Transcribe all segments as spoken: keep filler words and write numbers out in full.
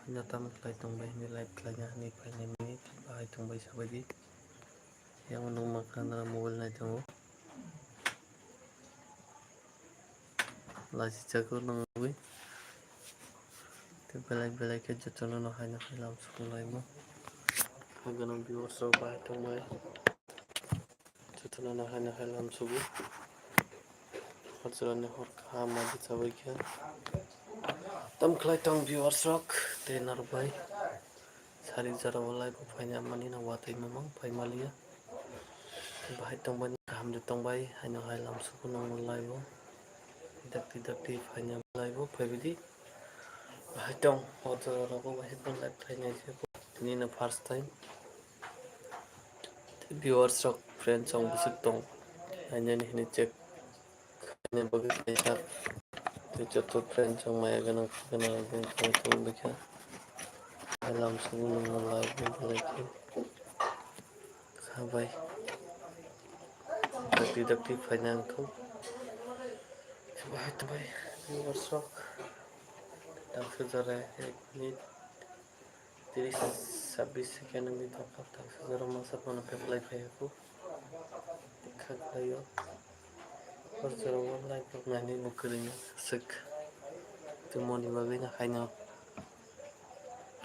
Natam khlai tongbai hwnwi live khlaina hwnwi phainai mani bahai tongbai sabaidi. Yang nung mankha nara mobile nai tongo. Lachi chakro nangwi. Tei belai belai khe jotono no haino hai lam sukung laimo. Hagano viewers rok bahai tongbai. Jotono no haino hai lam sugo. Hajrani hor kaham ma bwchawi khe. Tam khlai tong viewers rok tei narwk bai. Sari jora o live o phaina mani no watwi mamang phai maliya. Bahai tongbai kaham de tongbai haino hai lam sugo nangno live o. Dakti dakti phaina live o phaibidi. Bahai tong o jora rogo bahai tong live phainai se. Tini no first time. Viewers rok friends rok bwswk tong. Haino ni hini check. Ani bagwi kaisa tei joto friend rok maya gwnang kha gwnang rok tong tong bwkha. Alam sugu nangma live ni belai khe kha bai. Dakti dakti phaina ang thung. Bahai tongbai viewers rok. Tangsa jora ek minute. Tris sabbish second wngwi tongkha, tangsa jora masa phano kheplai phaiya kho. Kha khlaio. Hor jora o live rok nainwi bo kwrwngya swk. Tumoni bagwino haino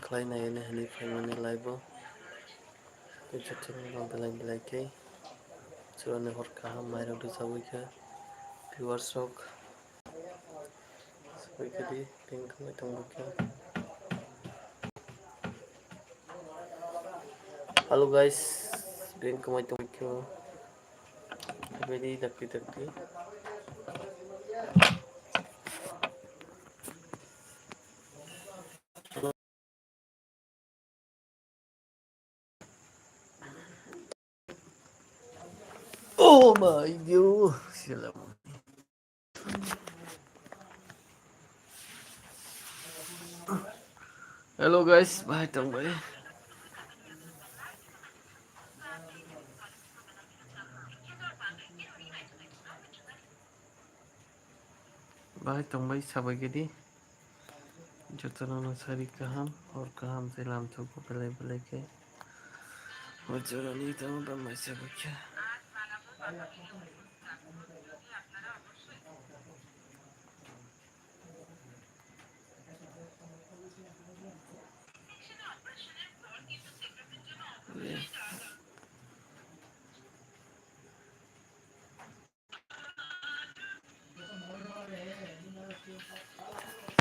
khlai naiyani hwnwi phaimani live o. Tei jotono belai belai khe chwraini hor kaham mairok rwchapwi kha viewers rok. Sabai khe di, ping khamai tong bukya. Hello guys, ping khamai tong bukya. Sabai di, dakti dakti. Oh my God. Hello guys, bahai tongbai. Bahai tongbai sabai gedi. Jotono no sari kaham, hor kaham se lam thugo belai belai khe. Hor jorani tamo ba mai sabai khe.